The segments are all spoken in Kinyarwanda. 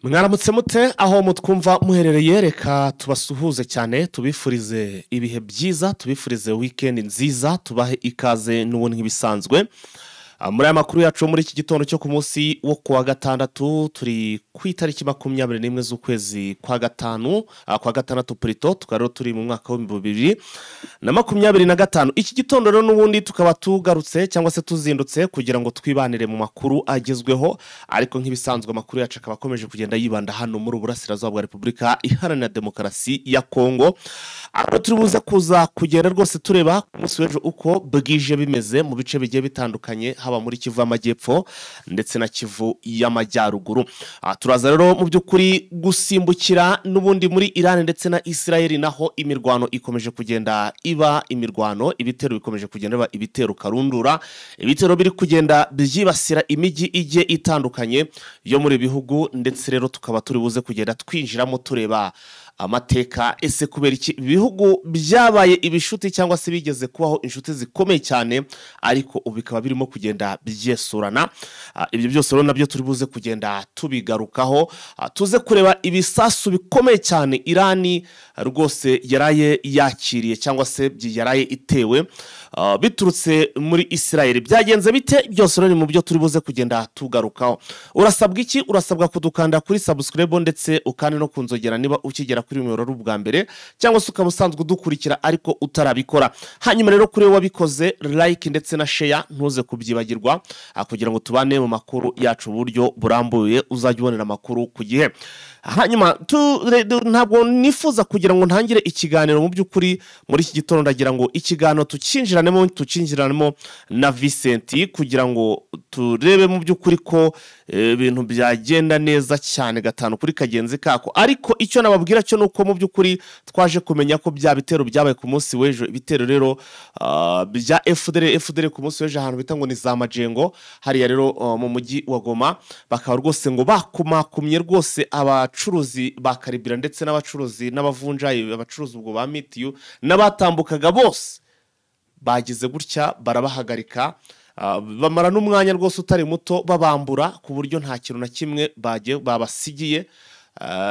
Mwaramutse mute aho mutwumva muherereye, reka tubasuhuze cyane, tubifurize ibihe byiza, tubifurize weekend nziza, tubahe ikaze n'ubundi nk'ibisanzwe. Muri aya makuru yacu muri iki gitondo cyo ku munsi wo kuwa gatandatu, turi ku itariki 21 z'ukwezi kwa gatanu, kwa gatandatu purito, tukaba rero turi mu mwaka wa 2025. Iki gitondo rero n'ubundi tukaba tugarutse cyangwa se tuzindutse kugira ngo twibanire mu makuru agezweho, ariko nk'ibisanzwe amakuru yacu akaba akomeje kugenda yibanda hano muri Uburasirazuba bwa Repubulika Iharanira Demokarasi ya Kongo, aho turi buze kuza kugenda rwose tureba ku munsi w'ejo uko bwije bimeze mu bice bigiye bitandukanye, haba muri Kivu y'Amajyepfo ndetse na Kivu y'Amajyaruguru. Turaza rero mu by'ukuri gusimbukira n'ubundi muri Iran ndetse na Israel, naho imirwano ikomeje kugenda iba imirwano, ibitero bikomeje kugenda biba ibitero karundura, ibitero biri kugenda byibasira imijyi igiye itandukanye yo muri bihugu, ndetse rero tukaba turi buze kugenda twinjiramo tureba amateka. Ese kubera iki ibihugu byabaye ibishuti cyangwa se bigeze kubaho inshuti zikomeye cyane, ariko ubu bikaba birimo kugenda byesurana? Ibyo byose rero nabyo turi buze kugenda tubigarukaho, tuze kureba ibisasu bikomeye cyane Irani rwose yaraye yakiriye cyangwa se yaraye itewe biturutse muri Israel. Byagenze bite? Byose rero ni mu byo turi buze kugenda tugarukaho. Urasabwa iki? Urasabwa kudukanda kuri subscribe ndetse ukande no kunzogera niba ukigera kuri uyu muyoboro ubwa mbere, cyangwa se ukaba usanzwe udukurikira ariko utarabikora. Hanyuma rero kuri wowe wabikoze, like ndetse na share ntuze kubyibagirwa, kugira ngo tubane mu makuru yacu buryo burambuye, uzajya ubonera amakuru ku gihe. Hanyuma ntabwo nifuza kugira ngo ntangire ikiganiro mu by'ukuri muri iki gitondo, ndagira ngo ikiganiro tukinjiranemo na Vincent kugira ngo turebe mu by'ukuri ko ibintu byagenda neza cyane gatanu kuri kagenzi kako. Ariko icyo nababwira cyo nuko mu by'ukuri twaje kumenya ko bya bitero byabaye ku munsi w'ejo, ibitero rero bya FDLR ku munsi w'ejo ahantu bita ngo ni za Majengo, hariya rero mu mujyi wa Goma, bakaba rwose ngo bakumakumye rwose abacuruzi ba karibira ndetse n'abacuruzi n'abavunjayi, abacuruzi ubwo ba mitiyu n'abatambukaga bose bagize gutya barabahagarika, bamara n'umwanya rwose utari muto babambura ku buryo nta kintu na kimwe bagiye babasigiye,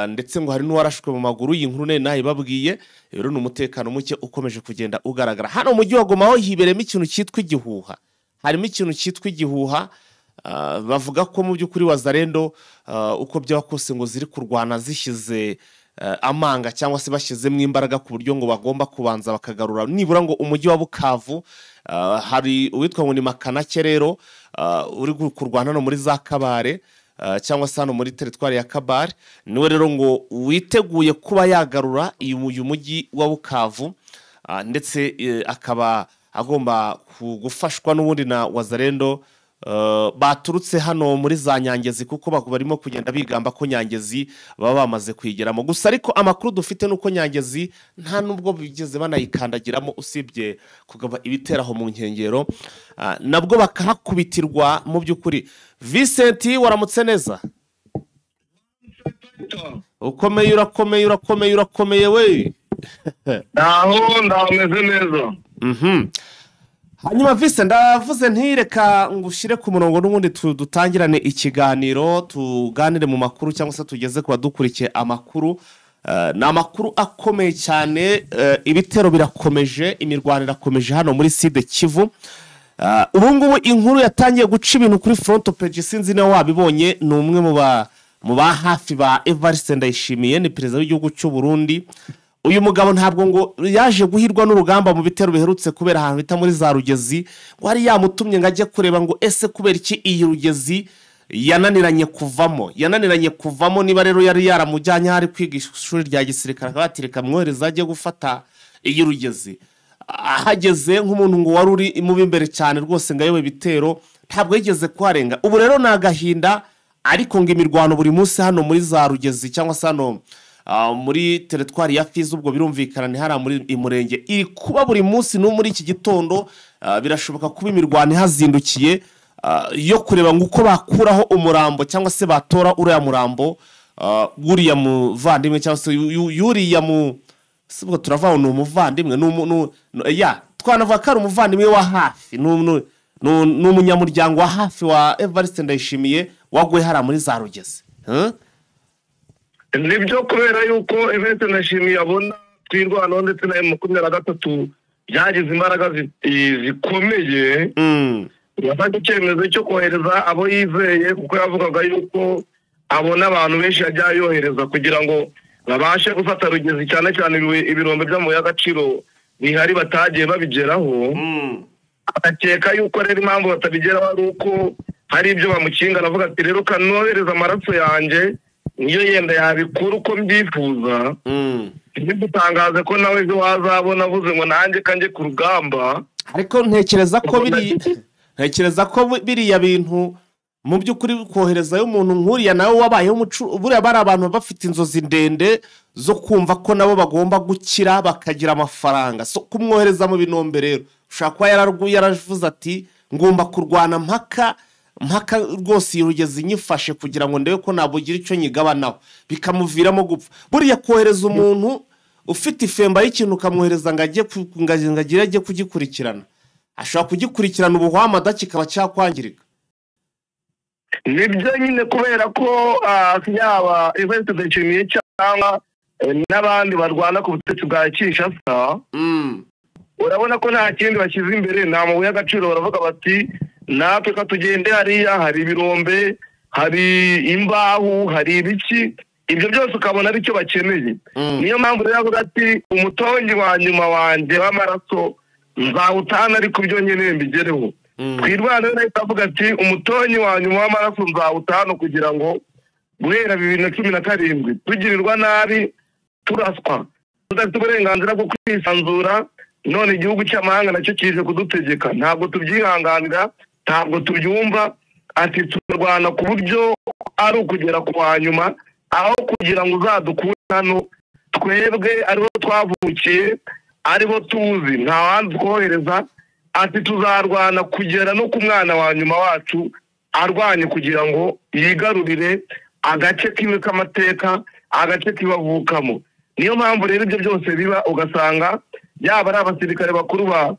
ndetse ngo hari n'uwarashwe mu maguru. Iyi nkuru nari nayibabwiye. Rero ni umutekano muke ukomeje kugenda ugaragara hano mu mujyi wa Goma, aho hibereyemo ikintu cyitwa igihuha. Harimo ikintu cyitwa igihuha, bavuga ko mu by'ukuri Wazalendo, uko byaba kose ngo ziri kurwana zishyize amanga cyangwa se bashyizemo imbaraga, ku buryo ngo bagomba kubanza bakagarura nibura ngo umujyi wa Bukavu. Hari uwitwa ngo ni Makanake rero, uri kurwana hano muri za Kabare, cyangwa se hano muri teritwari ya Kabare, niwe rero ngo witeguye kuba yagarura uyu mujyi wa Bukavu, ndetse akaba agomba gufashwa n'ubundi na Wazalendo baturutse hano muri za Nyangezi, kuko barimo kugenda bigamba ko Nyangezi baba bamaze kuyigeramo. Gusa ariko amakuru dufite nuko Nyangezi nta nubwo bigeze banayikandagiramo, usibye kugaba ibitero aho mu nkengero, nabwo bakahakubitirwa mu by'ukuri. Vincent, waramutse neza? Ukomeye? Urakomeye, urakomeye, urakomeye we? Naho ndameze neza. Hanyuma Vincent, ndavuze ntireka ngushyire ku murongo n'ubundi dutangirane ikiganiro, tuganire mu makuru cyangwa se tugeze ku badukurikiye amakuru. Ni amakuru akomeye cyane, ibitero birakomeje, imirwano irakomeje hano muri Sud Kivu. Ubu ngubu inkuru yatangiye guca ibintu kuri front page, sinzi niba wabibonye, ni umwe mu ba hafi ba Evariste Ndayishimiye, ni perezida w'igihugu cy'u Burundi. Uyu mugabo ntabwo ngo yaje guhirwa n'urugamba mu bitero biherutse kubera ahantu bita muri za Rugezi, ngo hari yamutumye ngo ajye kureba ngo ese kubera iki iyi Rugezi yananiranye kuvamo, yananiranye kuvamo. Niba rero yari yaramujyanye aho ari kwiga ishuri rya gisirikare, akaba yatireka mwohereza ajye gufata iyi Rugezi, ahageze nk'umuntu ngo wari uri mu b'imbere cyane rwose ngo ayobe ibitero, ntabwo yigeze kuharenga. Ubu rero ni agahinda, ariko ngo imirwano buri munsi hano muri za Rugezi cyangwa se hano muri teritwari ya Fizi, ubwo birumvikana ni hariya muri Imurenge, iri kuba buri munsi. No muri iki gitondo birashoboka kuba imirwano ihazindukiye, yo kureba ngo uko bakuraho umurambo cyangwa se batora uriya murambo w'uriya muvandimwe cyangwa se yuriya mu si ubwo turavuga ngo ni umuvandimwe, ya twanavuga ko ari umuvandimwe wa hafi, ni umunyamuryango wa hafi wa Evariste Ndayishimiye waguye hariya muri za Rugezi. Huh? Nibyo, kubera yuko Evariste Ndayishimiye abona Twirwaneho ndetse na M23 byagize imbaraga zikomeye. Yafashe icyemezo cyo kohereza abo yizeye, kuko yavugaga yuko abona abantu benshi yajya yohereza kugira ngo babashe gufata Rugezi, cyane cyane ibirombe by'amabuye y'agaciro bihari batagiye babigeraho. Akeka yuko rero impamvu batabigeraho ari uko hari ibyo bamukinga. Aravuga ati rero kanohereza amaraso yanjye niyo yenda yabikura uko mbyifuza. Ntidutangaze ko nawe ejo wazabona avuze ngo nanjye kanjye ku rugamba. Ariko ntekereza ko biriya bintu mu by'ukuri koherezayo umuntu nk'uriya nawe wabayeho buriya bari abantu bafite inzozi ndende zo kumva ko nabo bagomba gukira bakagira amafaranga. So kumwohereza mu binombe rero ushobora kuba yaravuze ati ngomba kurwana mpaka mpaka rwose iyi Rugezi nyifashe kugira ngo ndebe ko nabugira icyo nyigabanaho, bikamuviramo gupfa. Buriya kohereza umuntu ufite ifemba y'ikintu ukamwohereza ngo ajye ajye kugikurikirana, ashobora kugikurikirana ubuhwamada kikaba cyakwangirika. Nibyo nyine, kubera ko yaba Evariste Ndayishimiye cyangwa n'abandi barwana ku butegetsi bwa Kinshasa, urabona ko nta kindi bashyize imbere, nta mabuye y'agaciro. Baravuga bati natwe ka tugende hariya hari ibirombe, hari imbaho, hari ibiki, ibyo byose ukabona aricyo bakeneye. Niyo mpamvu rero avuga ati umutongi wa nyuma wanjye w'amaraso nzawutana ariko ibyo nkeneye mbigereho. Twirwaneho nawe avuga ati umutonyi wa nyuma w'amaraso nzawutana kugira ngo guhera 2017 tugirirwa nabi, turaswa, tudafite uburenganzira bwo kwisanzura, none igihugu cy'amahanga nacyo kije kudutegeka, ntabwo tubyihanganira, ntabwo tubyumva. Ati turarwana ku buryo ari ukugera ku wa nyuma, aho kugira ngo uzadukure hano twebwe ariho twavukiye, aribo tuzi, nta wandi twohereza. Ati tuzarwana kugera no ku mwana wa nyuma wacu arwanye kugira ngo yigarurire agace kiwe k'amateka, agace kibavukamo. Niyo mpamvu rero ibyo byose biba, ugasanga yaba ari abasirikare bakuru ba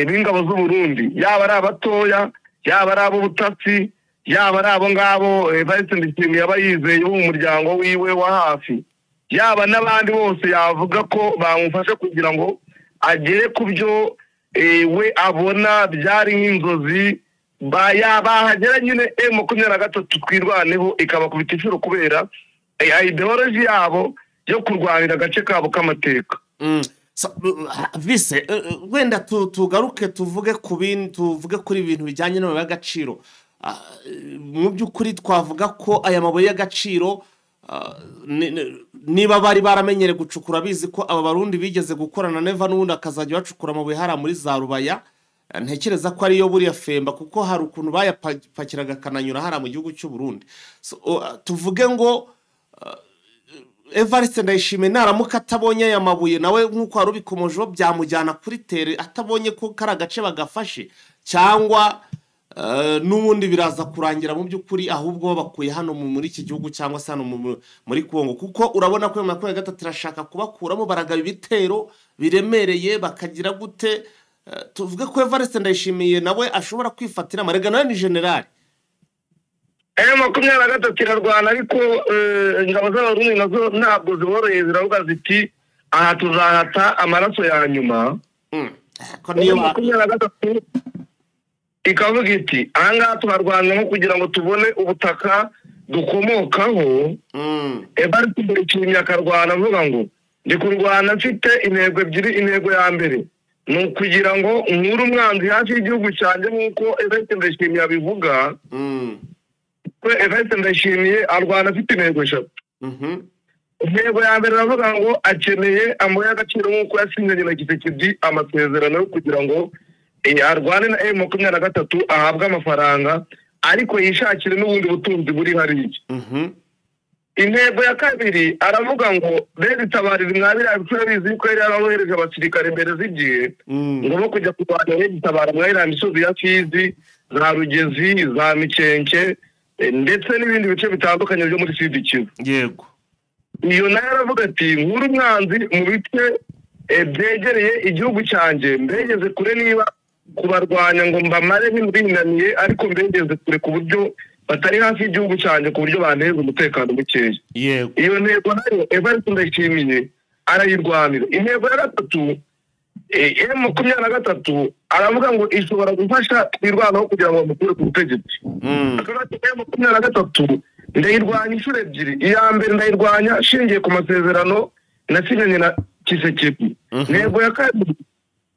b'ingabo z'u Burundi, yaba ari abatoya, yaba ari ab'ubutasi, yaba ari abo ngabo Evariste Ndayishimiye aba yizeye wo mu muryango wiwe wa hafi, yaba n'abandi bose yavuga ko bamufasha kugira ngo agere ku byo we abona byari nk'inzozi. Bahagera nyine M23 Twirwaneho ikabakubita inshuro kubera ideology yabo yo kurwanira agace kabo k'amateka. Vise, wenda tugaruke tuvuge ku bintu, tuvuge kuri ibintu bijyanye n'amabuye y'agaciro. Mu by'ukuri twavuga ko aya mabuye y'agaciro niba bari baramenyere gucukura, bizi ko aba Barundi bigeze gukorana Neva n'ubundi akazajya bacukura amabuye hara muri za Rubaya, ntekereza ko ariyo buriya femba, kuko hari ukuntu bayapakiraga kananyura hara mu gihugu cy'u Burundi. Tuvuge ngo Evariste Ndayishimiye naramuka atabonye aya mabuye nawe nk'uko wari ubikomojeho byamujyana kuri tere atabonye ko kari agace bagafashe, cyangwa n'ubundi biraza kurangira mu by'ukuri ahubwo babakuye hano muri iki gihugu cyangwa se hano muri Kongo, kuko urabona ko M23 irashaka kubakuramo, baragaba ibitero biremereye bakagira gute. Tuvuge ko Evariste Ndayishimiye nawe ashobora kwifatira amarega, nawe ni general. M23 irarwana, ariko ingabo z'Abarundi nazo ntabwo ziboroheye, ziravuga ziti aha tuzahata amaraso ya nyuma. M23 ikavuga iti aha ngaha tuharwana nko kugira ngo tubone ubutaka dukomokaho. Evariste Ndayishimiye akarwana avuga ngo ndi kurwana mfite intego ebyiri. Intego ya mbere ni ukugira ngo nkure umwanzi hafi y'igihugu cyanjye nk'uko Evariste Ndayishimiye abivuga. Evariste Ndayishimiye arwana afite intego eshatu. Intego ya mbere aravuga ngo akeneye amabuye y'agaciro nk'uko yasinyanye na Tshisekedi amasezerano yo kugira ngo arwane na M23 ahabwe amafaranga, ariko yishakire n'ubundi butunzi buri hariya. Intego ya kabiri aravuga ngo rero itabarira mwabira bizi ko yari yarabohereje abasirikare mbere z'igihe ngo bo kujya kurwanya rero itabara mwabira misozi ya Fizi, za Rugezi, za Mikenke ndetse n'ibindi bice bitandukanye byo muri Sud Kivu. Yego, iyo nayo aravuga ati nkuru umwanzi mu bice byegereye igihugu cyanjye mbegeze kure, niba kubarwanya ngo mbamare binaniye, ariko mbegeze kure ku buryo batari hafi y'igihugu cyanjye ku buryo banteza umutekano mukeya. Iyo ntego nayo Evariste Ndayishimiye arayirwanira. Intego ya gatatu, M23 aravuga ngo ishobora gufasha Twirwaneho kugira ngo bamukure ku butegetsi. M23 ndayirwanya inshuro ebyiri. Iya mbere ndayirwanya nshingiye ku masezerano nasinyanye na Tshisekedi. Intego ya kabiri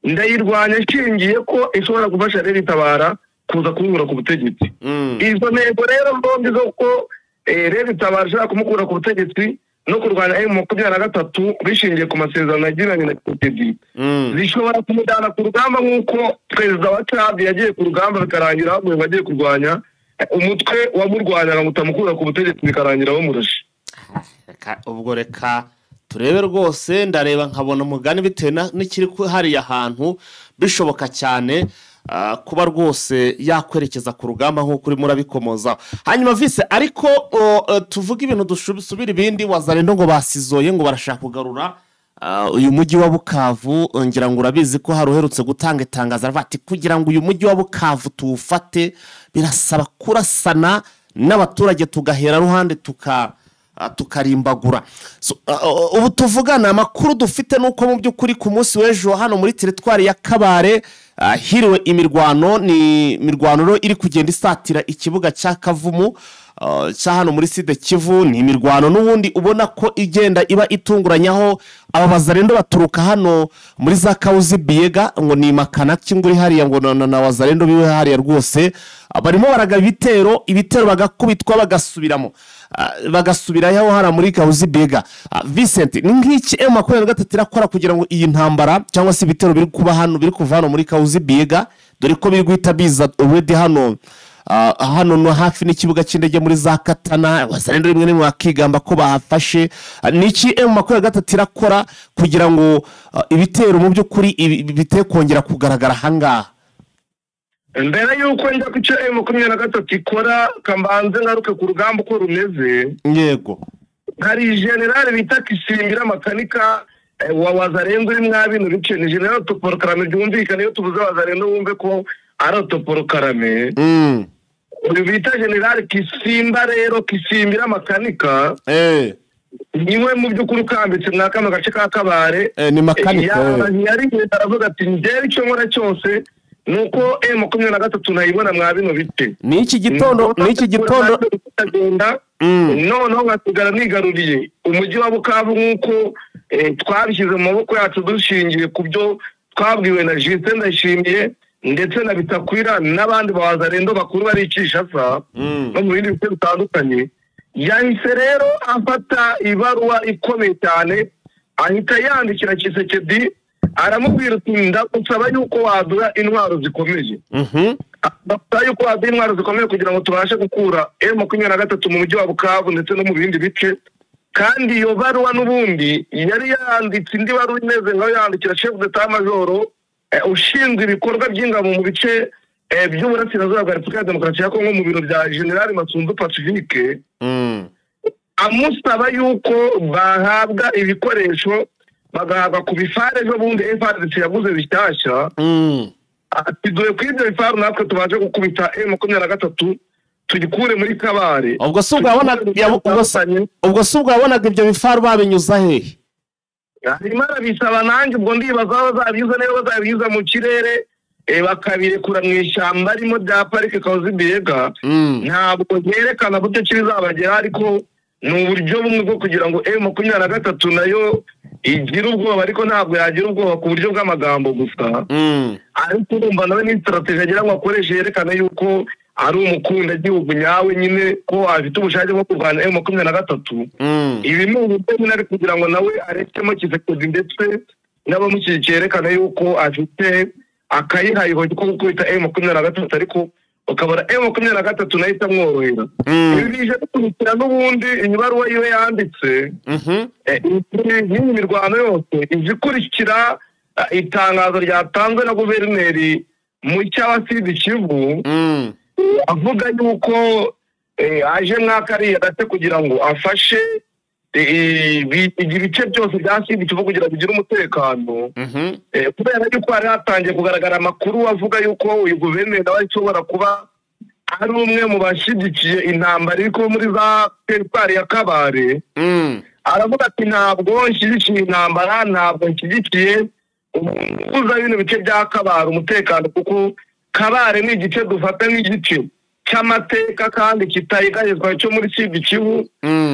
ndayirwanya nshingiye ko ishobora gufasha Red Tabara kuza kunkura ku butegetsi. Izo ntego rero zombi zo ko Red Tabara ishobora kumukura ku butegetsi no kurwanya M23 bishingiye ku masezerano yagiranye na Tshisekedi, zishobora kumujyana ku rugamba nk'uko perezida wa Chad yagiye ku rugamba bikarangira baguye bagiye kurwanya umutwe wamurwanyaga ngo utamukura ku butegetsi bikarangira bamurashe. Ubwo reka turebe rwose, ndareba nkabona umugani bitewe n'ikiri hariya hantu bishoboka cyane kuba rwose yakwerekeza ku rugamba nk'uko urimo urabikomoza. Hanyuma vise ariko tuvuga ibintu dusubira ibindi, Wazalendo ngo basizoye ngo barashaka kugarura uyu mujyi wa Bukavu. Ngira ngo urabizi ko hari uherutse gutanga itangazo aravuga ati kugira ngo uyu mujyi wa Bukavu tuwufate birasaba kurasana n'abaturage tugahera ruhande tukarimbagura. Ubu tuvugana amakuru dufite nuko mu by'ukuri ku munsi w'ejo hano muri teritwari ya Kabare hiriwe imirwano, ni imirwano iri kugenda isatira ikibuga cya Kavumu cya hano muri Sud Kivu. Ni imirwano n'ubundi ubona ko igenda iba itunguranyaho aba Bazalendo baturuka hano muri za Kauzi Biega ngo ni makana kinguri hariya ngo na Wazalendo biwe hariya rwose barimo baragaba ibitero bagakubitwa bagasubiramo bagasubirayo hara muri Kauzi Biega. Vincent, ni nk'iki M23 irakora kugira ngo iyi ntambara cyangwa se ibitero biri kuba hano biri kuva hano muri Kauzi Biega, dore ko biri guhita biza already hano hano no hafi n'ikibuga cy'indege muri za Katana, Wazalendo rimwe rimwe bakigamba ko bahafashe. Niki M23 irakora kugira ngo ibitero mu by'ukuri bite kongera kugaragara hangaha? Mbere yuko njya ku cyo M23 ikora, kambanze ngaruke ku rugamba uko rumeze. Yego, hari general bita Kisimbira Makanika wa Wazalendo uri mwa bino bice. Ni general Toporokarame, byumvikane iyo tuvuze Wazalendo wumve ko ari Toporokarame. Uyu bita general Kisimba rero, Kisimbira Makanika niwe mu by'ukuri ukambitse mwa kano gace ka Kabare. Ni Makanika yari aravuga ati njyewe icyo nkora cyose nuko M23 nayibona mwa bino bice. Ni iki gitondo, ni iki gitondo kitagenda noneho ngasigara nigaruriye umujyi wa Bukavu nk'uko twabishyize mu maboko yacu dushingiye ku byo twabwiwe na Justin Ndayishimiye ndetse na Bitakwira n'abandi Bazalendo bakuru bari Kinshasa no mu bindi bice bitandukanye. Yahise rero afata ibaruwa ikomeye cyane ahita yandikira Tshisekedi aramubwira ati ndagusaba yuko waduha intwaro zikomeye. Ndagusaba yuko waduha intwaro zikomeye kugira ngo tubashe gukura M23 mu mujyi wa Bukavu ndetse no mu bindi bice. Kandi iyo baruwa n'ubundi yari yanditse indi baruwa imeze nkayo yandikira chef d'état major ushinzwe ibikorwa by'ingabo mu bice by'uburasirazuba bwa Repubulika ya Demokarasi ya Kongo mu biro bya General Masunzu Pacifique, amusaba yuko bahabwa ibikoresho bagahabwa ku bifare ejo bundi FARDC yaguze bishyashya. Ati dore kuri ibyo bifaru natwe tubashe gukubita M23 tugikure muri Kabare. Ubwo si ubwo yabonaga ibyo bifaru babinyuza hehe? Arimo arabisaba, nanjye ubwo ndibaza aho bazabinyuza, niba bazabinyuza mu kirere bakabirekura mu ishyamba arimo rya parike Kauzi Biega. Ntabwo byerekana buryo ki bizabagera, ariko ni uburyo bumwe bwo kugira ngo M23 nayo igira ubwoba, ariko ntabwo yagira ubwoba ku buryo bw'amagambo gusa. Ariko urumva nawe ni strategy agira ngo akoreshe yerekana yuko ari umukunda gihugu nyawe nyine, ko afite ubushake bwo kurwanya M23. Ibi ni uburyo nyine ari kugira ngo nawe arekemo Tshisekedi ndetse n'abamushyigikiye, yerekana yuko afite akayihayiho ko gukubita M23, ariko ukabona M23 nayo itamworohera. Ibi bije gukurikira n'ubundi ibaruwa yiwe yanditse n'iyi mirwano yose izikurikira itangazo ryatanzwe na guverineri mushya wa Sud Kivu avuga yuko aje mwakariya gace kugira ngo afashe ibice byose bya Sud Kivu kugira bigire umutekano. Kubera yuko hari hatangiye kugaragara amakuru avuga yuko uyu guverineri nawe ashobora kuba ari umwe mu bashyigikiye intambara iri kuba muri za teritwari ya Kabare. Aravuga ati ntabwo nshyigikiye intambara, ntabwo nshyigikiye kuza bino bice bya Kabare umutekano, kuko Kabare ni igice dufata nk'igice cy'amateka kandi kitayigayezwa cyo muri Sud Kivu.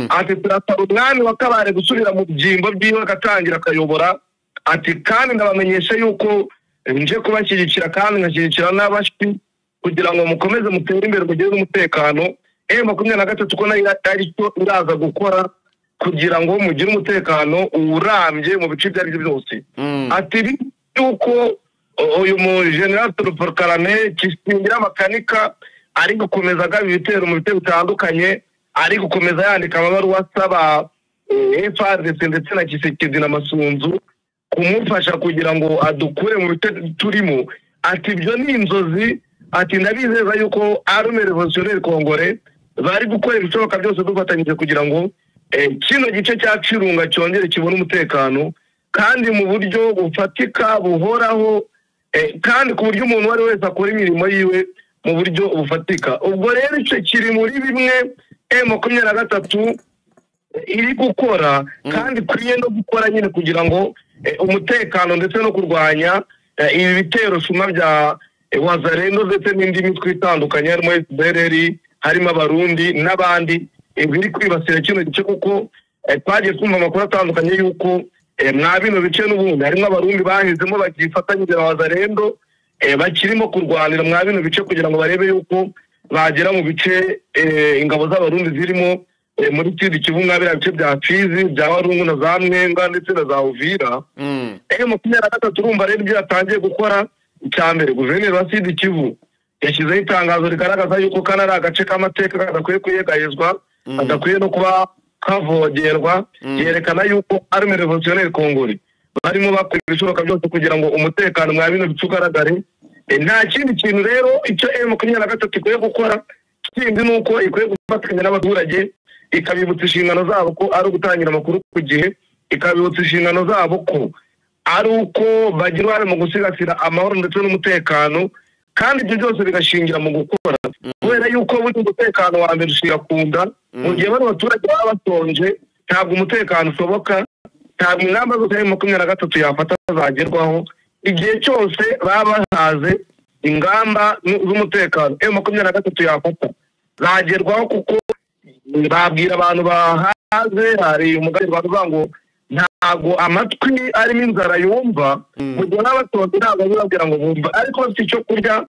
Ati turasaba umwami wa Kabare gusubira mu byimbo byiwe agatangira akayobora. Ati kandi ndabamenyesha yuko nje kubashyigikira kandi nkashyigikira n'abashyi kugira ngo mukomeze mutere imbere mugire umutekano. M23 ko nayo ari cyo iraza gukora kugira ngo mugire umutekano urambye mu bice ibyo ari byo byose. Ati yuko uyu mu General Paul Kisingira Makanika ari gukomeza agaba ibitero mu bice bitandukanye, ari gukomeza yandika amabaruwa asaba FARDC ndetse na Tshisekedi na Masunzu kumufasha kugira ngo adukure mu bice turimo. Ati ibyo ni inzozi. Ati ndabizeza yuko Armée Révolutionnaire Congolais bari gukora ibishoboka byose dufatanyije kugira ngo kino gice cya Kirunga cyongere kibone umutekano kandi mu buryo bufatika buhoraho, kandi ku buryo umuntu wari wese akora imirimo yiwe mu buryo bufatika. Ubwo rero icyo kiri muri bimwe M23 iri gukora kandi ikwiye no gukora nyine kugira ngo umutekano ndetse no kurwanya ibi bitero shuma bya Wazalendo ndetse n'indi mitwe itandukanye harimo FDLR, harimo Abarundi n'abandi biri kwibasira kino gice, kuko twagiye twumva amakuru atandukanye yuko mwa bino bice n'ubundi harimo Abarundi bahezemo bagifatanyije na Wazalendo bakirimo kurwanira mwa bino bice kugira ngo barebe yuko bagera mu bice ingabo z'Abarundi zirimo muri Sud Kivu, mwa biriya bice bya Fizi, bya Warungu na za Mwenga ndetse na za Uvira. M23 urumva rero ibyo yatangiye gukora. Icya mbere, guverineri wa Sud Kivu yashyizeho itangazo rigaragaza yuko kana ari agace k'amateka kadakwiye kuyegayezwa, kadakwiye no kuba kavogerwa. Yerekana yuko Armée Révolutionnaire Congolais barimo bakora ibishoboka byose kugira ngo umutekano mwa bino bice ugaragare. Nta kindi kintu rero icyo M23 ikwiye gukora kindi ni uko ikwiye gufatanya n'abaturage, ikabibutsa inshingano zabo ko ari ugutangira amakuru ku gihe, ikabibutsa inshingano zabo ko ari uko bagira uruhare mu gusigasira amahoro ndetse n'umutekano, kandi ibyo byose bigashingira mu gukora, kubera yuko buri umutekano wa mbere ushingira ku nda. Mu gihe bano baturage baba batonje ntabwo umutekano ushoboka, ntabwo ingamba zose M23 yafata zagerwaho. Igihe cyose baba bahaze ingamba z'umutekano M23 yafata zagerwaho, kuko babwira abantu bahaze. Hari umugani bavuga ngo ntabwo amatwi arimo inzara yumva. Mu gihe n'abatonze ntabwo bababwira ngo bumva, ariko bafite icyo kurya,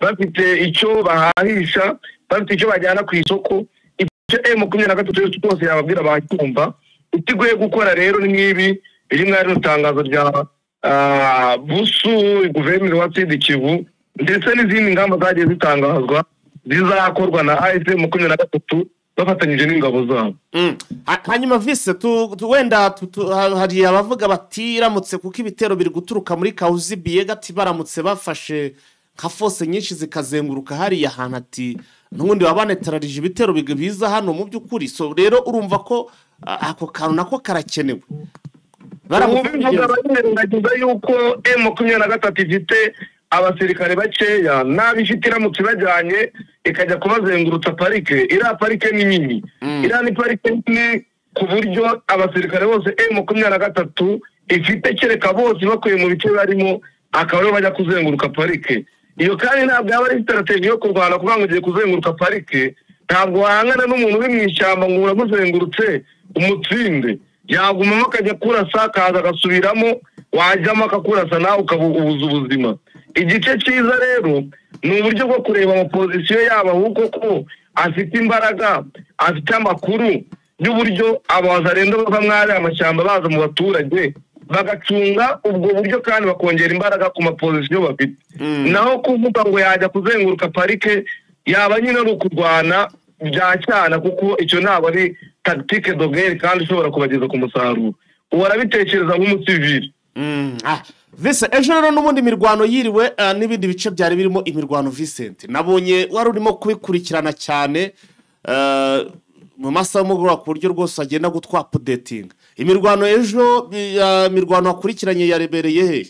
bafite icyo bahahisha, bafite icyo bajyana ku isoko. Icyo M23 cyose yababwira bacyumva. Ikiguye gukora rero ni nk'ibi biri mwari itangazo rya Busu guverineri wa Sud Kivu ndetse n'izindi ngamba zagiye zitangazwa zizakorwa na AFC 23 bafatanyije n'ingabo zabo. Hanyuma vise wenda hari abavuga bati iramutse kuko ibitero biri guturuka muri Kauzi Biega, ati baramutse bafashe nka force nyinshi zikazenguruka hariya hantu, ati n'ubundi babanetararije ibitero biza hano mu by'ukuri. So rero urumva ko ako kantu nako karakenewe. Baramuvuga barengagiza yuko M23 ifite abasirikare bakeya, nabi ifite iramutse bajyanye ikajya kubazengurutsa parike. Iriya parike ni nini, iriya ni parike nini ku buryo abasirikare bose M23 ifite kereka bose bakuye mu bice barimo akaba aribo bajya kuzenguruka parike. Iyo kandi ntabwo yaba ari strategy yo kurwana kuvuga ngo ugiye kuzenguruka parike. Ntabwo wahangana n'umuntu uri mu ishyamba ngo uramuzengurutse umutsinde, yagumamo akajya kurasa akaza agasubiramo, wajyamo akakurasa nawe ukabuza ubuzima. Igice cyiza rero ni uburyo bwo kureba amapozisiyo yabo, ahubwo ko afite imbaraga, afite amakuru y'uburyo Abazalendo bava mwari amashyamba baza mu baturage bagacunga ubwo buryo kandi bakongera imbaraga ku mapozisiyo bafite. Naho kuvuga ngo yajya kuzenguruka parike yaba nyine ari ukurwana bya cyana, kuko icyo ntabwo ari tactique de guerre kandi ishobora kubageza ku musaruro. Uwo arabitekereza nk'umusivili. Vincent, ejo rero n'ubundi imirwano yiriwe n'ibindi bice byari birimo imirwano. Vincent, nabonye wari urimo kubikurikirana cyane mu masaha y'umugoroba ku buryo rwose agenda gutwa updating. Imirwano ejo, imirwano wakurikiranye yarebereye he?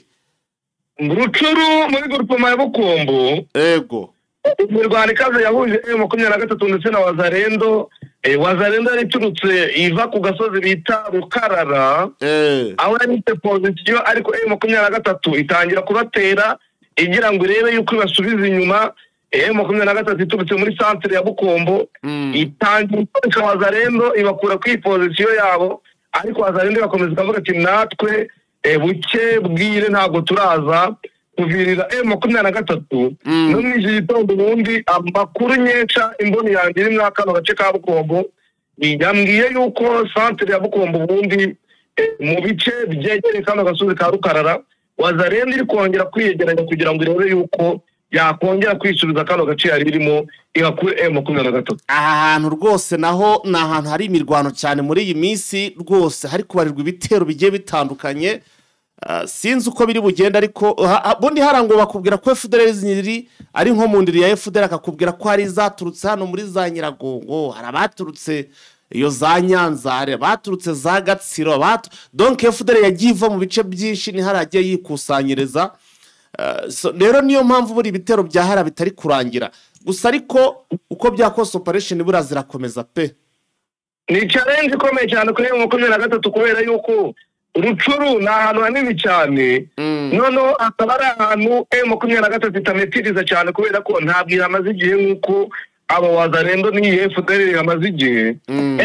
Rucuru muri groupement ya Bukombo. Ego. Imirwano ikaze yahuje M23 ndetse na Wazalendo. Wazalendo yari iturutse iva ku gasozi bita Rukarara, aho yari ifite position, ariko M23 itangira kubatera igira ngo irebe yuko ibasubiza inyuma. M23 iturutse muri centre ya Bukombo itangira gukoresha Wazalendo ibakura ku position yabo, ariko Wazalendo bakomeza ikavuga ati natwe buke bwire ntabwo turaza kuvirira M23. No mu gitondo ubundi amakuru nyesha imboni yanjye iri muri kano gace ka Bukombo yambwiye yuko centre ya Bukombo ubundi mu bice byegereye kano gasozi ka Rukarara Wazalendo iri kongera kwiyegeranya kugira ngo irebe yuko yakongera kwisubiza kano gace yari irimo igakure M23. Aha hantu rwose naho ni ahantu hari imirwano cyane muri iyi minsi, rwose hari kubarirwa ibitero bigiye bitandukanye. Sinzi uko biri bugenda, ariko bundi harango bakubwira ko FDLR ziri ari nko mu ndiri ya FDLR, akakubwira ko hari zaturutse hano muri za Nyiragongo, hari abaturutse iyo za Nyanza, hari abaturutse za Gatsiro, donc FDLR yagiye iva mu bice byinshi ni haragiye yikusanyiriza. Rero niyo mpamvu buri ibitero bya hara bitari kurangira gusa, ariko uko byakose operation bura zirakomeza pe. Ni challenge ikomeye cyane kuri M23 kubera yuko Rucuru ni ahantu hanini cyane, noneho akaba ari ahantu M23 itametiriza cyane kubera ko ntabwo ihamaze igihe nk'uko aba Wazalendo n'iyi FDLR ihamaze igihe.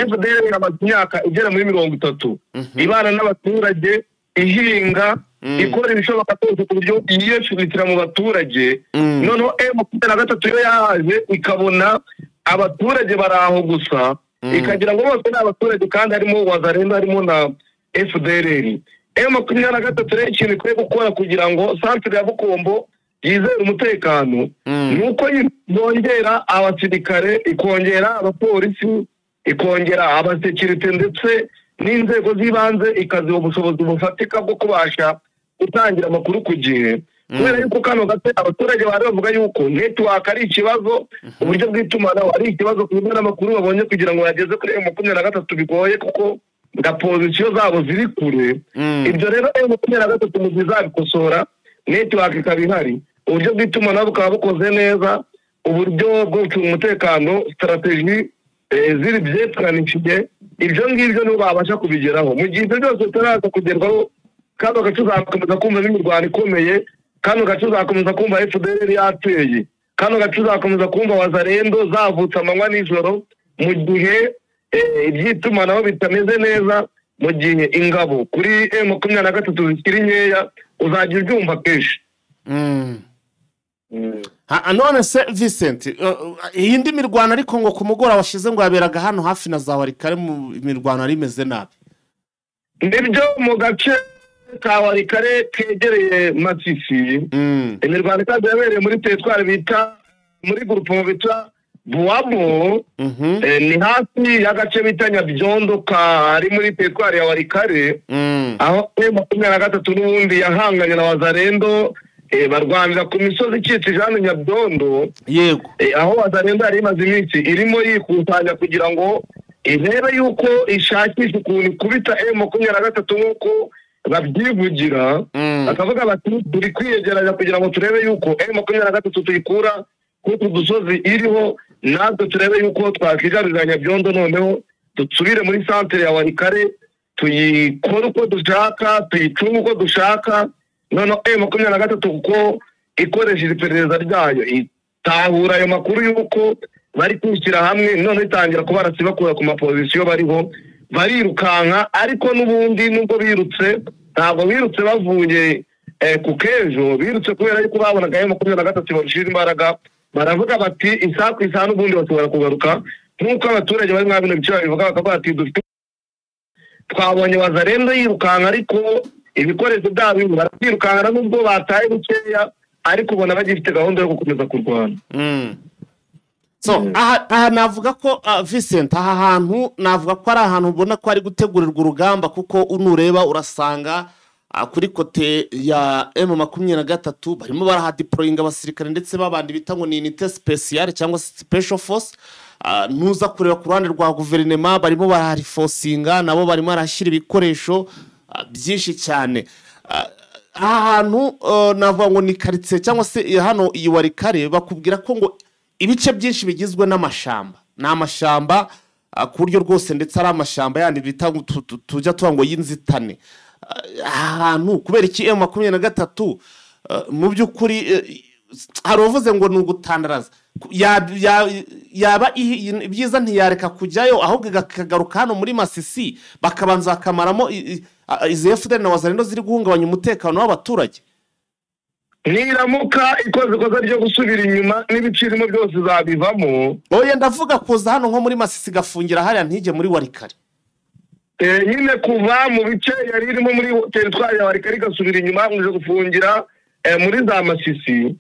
FDLR ihamaze imyaka igera muri 30 ibana n'abaturage, ihinga, ikora ibishoboka byose ku buryo yiyeshurikira mu baturage. Noneho M23 yo yaje ikabona abaturage bari aho gusa, ikagira ngo bose ni abaturage kandi harimo Wazalendo harimo na FDLR. M23 rero ikintu ikwiye gukora kugira ngo centre ya Bukombo yizere umutekano nuko yongera abasirikare, ikongera abapolisi, ikongera abasekirite ndetse n'inzego z'ibanze, ikaziha ubushobozi bufatika bwo kubasha gutangira amakuru ku gihe. Kubera yuko kano gace abaturage bari bavuga yuko network ari ikibazo, uburyo bw'itumanaho ari ikibazo, ku buryo n'amakuru babonye kugira ngo bageze kuri M23 bigoye kuko nga position zabo ziri kure. Ibyo rero M23 mu zizabikosora, network ikaba ihari, uburyo bw'itumanaho bukaba bukoze neza, uburyo bwo gucunga umutekano, strategy ziri byetranishije, ibyo ngibyo nibo babasha kubigeraho. Mu gihe ibyo byose bitaraza kugerwaho, kano gace uzakomeza kumva imirwano ikomeye, kano gace uzakomeza kumva FDLR yateye, kano gace uzakomeza kumva Wazalendo zavutse amanywa n'ijoro, mu gihe iby'itumanaho bitameze neza, mu gihe ingabo kuri M23 zikiri nkeya, uzajya ubyumva kenshi. None se Vincent, iyi ndi mirwano ariko ngo ku mugoroba washize ngo yaberaga hano hafi na za Warikare, mu mirwano ari imeze nabi. Nibyo, mu gace ka Warikare kegereye Masisi, imirwano ikaze yabereye muri teritwari bita muri groupement bita Buwabo, ni hafi y'agace bita Nyabyondo kari muri teritwari ya Warikare, aho M23 n'ubundi yahanganye na Wazalendo, barwanira ku misozi ikikije hano Nyabyondo. Yego, aho Wazalendo yari imaze iminsi irimo yikusanya kugira ngo irebe yuko ishakisha ukuntu ikubita M23 nk'uko babyivugira, bakavuga bati turi kwiyegeranya kugira ngo turebe yuko M23 tuyikura kuko dusozi iriho, natwe turebe yuko twakwigarurira Nyabyondo, noneho dusubire muri centre ya Warikare tuyikore uko dushaka, tuyicunge uko dushaka. Noneho M23 kuko ikoresheje iperereza ryayo itahura ayo makuru yuko bari kwishyira hamwe, none itangira kubarasi bakura ku mapozisiyo bariho barirukanka. Ariko n'ubundi nubwo birutse, ntabwo birutse bavuye ku kejo, birutse kubera yuko babonaga M23 barushije imbaraga, baravuga bati isaha ku isaha n'ubundi bashobora kugaruka, nk'uko abaturage bari mwa bino bice babivuga, bakavuga bati dufite twabonye Wazalendo yirukanka, ariko ibikoresho byabo barabyirukankana nubwo bataye bukeya, ariko ubona bagifite gahunda yo gukomeza kurwana. So aha navuga ko Vincent, aha hantu navuga ko ari ahantu ubona ko ari gutegurirwa urugamba, kuko unureba urasanga kuri kote ya M23 barimo barahadeployinga abasirikare ndetse babandi bita ngo ni unité spéciale cyangwa special force. Nuza kureba ku ruhande rwa guverinoma barimo baraharifosinga, nabo barimo barashyira ibikoresho byinshi cyane. Aha hantu navuga ngo ni quartier cyangwa se hano iyi Warikare, bakubwira ko ngo Ibice byinshi bigizwe n'amashamba, ni amashyamba ku buryo rwose, ndetse ari amashyamba yandi bita tujya tuba ngo y'inzitane. Ahantu kubera iki M23 mu by'ukuri hari uvuze ngo ni ugutandaraza, yaba ibyiza ntiyareka kujyayo ahubwo ikagaruka hano muri Masisi bakabanza bakamaramo izi FDL na Wazalendo ziri guhungabanya umutekano w'abaturage. Niramuka ikoze ikosa ryo gusubira inyuma n'ibicirimo byose zabivamo. Oya, ndavuga kuza hano nko muri Masisi gafungira hariya ntijye muri Warikare. Nyine kuva mu bice yari irimo muri teritwari ya Warikare igasubira inyuma muje gufungira muri za Masisi,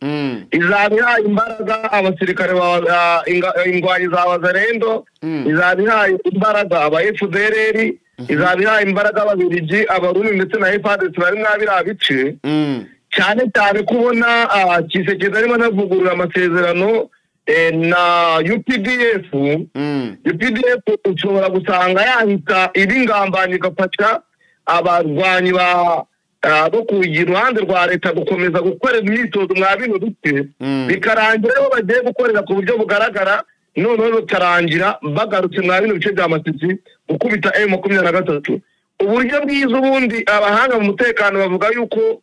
izaba ihaye imbaraga abasirikare ba ingwanyi za Wazalendo, izaba ihaye imbaraga aba FDLR, izaba ihaye imbaraga ababirigi, abarundi ndetse na FARDC bari mwabira bice. Cyane cyane kubona Tshisekedi arimo anavugurura amasezerano na UPDF. UPDF ushobora gusanga yahita ibingambanye igafasha abarwanyi ba bo ku ruhande rwa leta gukomeza gukorera imyitozo mwa bino bice, bikarangira aho bagiye gukorera ku buryo bugaragara, noneho bikarangira bagarutse mwa bino bice bya Masisi gukubita M23. Uburyo bwiza ubundi abahanga mu mutekano bavuga yuko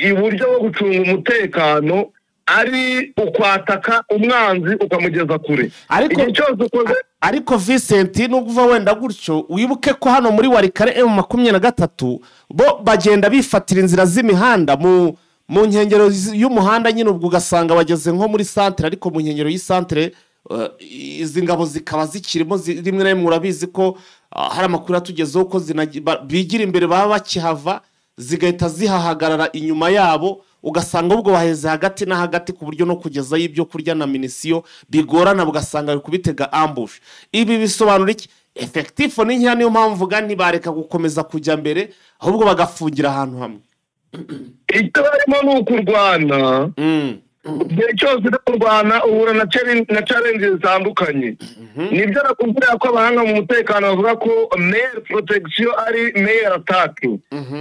iburyo bwo gucunga umutekano ari ukwataka umwanzi ukamugeza kure. Ariko Vincent, nubwo wenda gutyo wibuke ko hano muri Warikare M23 bo bagenda bifatira inzira z'imihanda mu nkengero y'umuhanda nyine, ubwo ugasanga bageze nko muri centre, ariko mu nkengero y'icentre izi ngabo zikaba zikirimo rimwe na rimwe. Urabizi ko hari amakuru atugezeho ko bigira imbere baba bakihava zigahita zihahagarara inyuma yabo, ugasanga ubwo baheze hagati na hagati ku buryo no kugezayo ibyo kurya na minisiyo bigorana, ugasanga bari kubitega ambush. Ibi bisobanura iki? Effectif ni nkeya, niyo mpamvu vuga ntibareka gukomeza kujya mbere ahubwo bagafungira ahantu hamwe. Icyo barimo ni ukurwana. Igihe cyose uri kurwana uhura na challenge zitandukanye. Nibyo nakubwira ko abahanga mu mutekano bavuga ko meilleure protection ari meilleure attaque.